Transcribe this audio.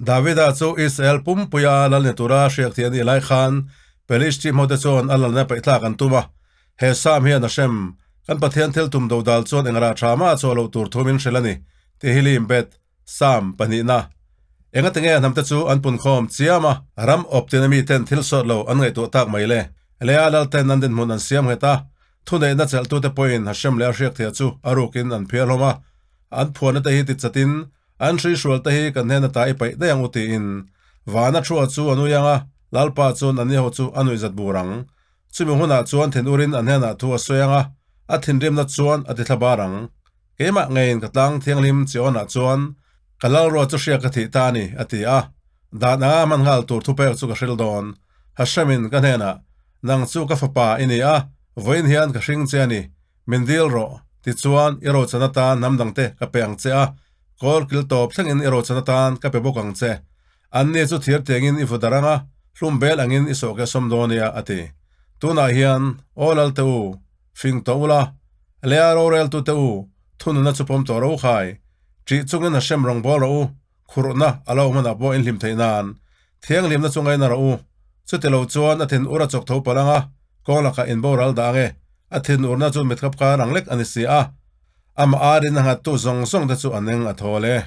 Davida chu Israel pumpuia lal ni tura hriak thih a nih lai khan Pelishtim hote chuan a lalna paihthlak an tum a. He Sam hian a hrem, Kan Pathian thil tum dodal chuan eng rah tha mah a chhuah loh tur thu min hrilh a ni, Tehillim Bet, Sam pahnihna. Engati nge hnamte chu an punkhawm chiam a, ram awp tina miten thil sawt lo an ngaihtuah tak mai le? Lea lalten an dinhmun an siam nghet a, thuneihna chelhtute pawhin Hashem leh a hriak thia chu a rukin an phiar hlawm a, an phuahna te hi tichatin an hruihrual te hi kan hnen ata i paih daih ang u tiin vana thua chu a nui ang a, Lalpa chuan an niho chu a nuihzat bur ang. Chumi hunah chuan thinurin an hnenah thu a sawi ang a, a thinrimna chuan a tithla bar ang. Keimah ngeiin ka tlang thianghlim Chiawnah chuan ka lalruat chu hriak ka thih ta a ni, a ti a. Dan anga hman nghal tur thupek chu ka hril dawn. Hashemin ka hnenah, Nang chu ka fapa i ni a, vawiin hian ka hring che a ni. Min dil rawh. Tichuan, i rochan atan hnam dangte ka pe ang che a, kawl kil tawp thlengin i rochan atan ka pe bawk ang che. Anni chu thir tengin i vu darh ang a, hlum bel angin i sawhke sawm dawn nia, a ti. Tunah hian, Aw Lalte u, fing tawh ula, Lea roreltute u, thununa chu pawm tawh ro khai. Ṭih chungin Hashem rawn bawl rawh u, khurhna a lo hmanah pawh inhlim theih nan. Thianghlimna chu ngaina rawh u. Chuti lo chuan a thin ur a chawk tho palh ang a, kawng lakah in boral dah ang e. A thin urna chu mitkhap kar ang lek a ni si a. Amah arin a nghattu zawng zawng te chu an eng a thawl e.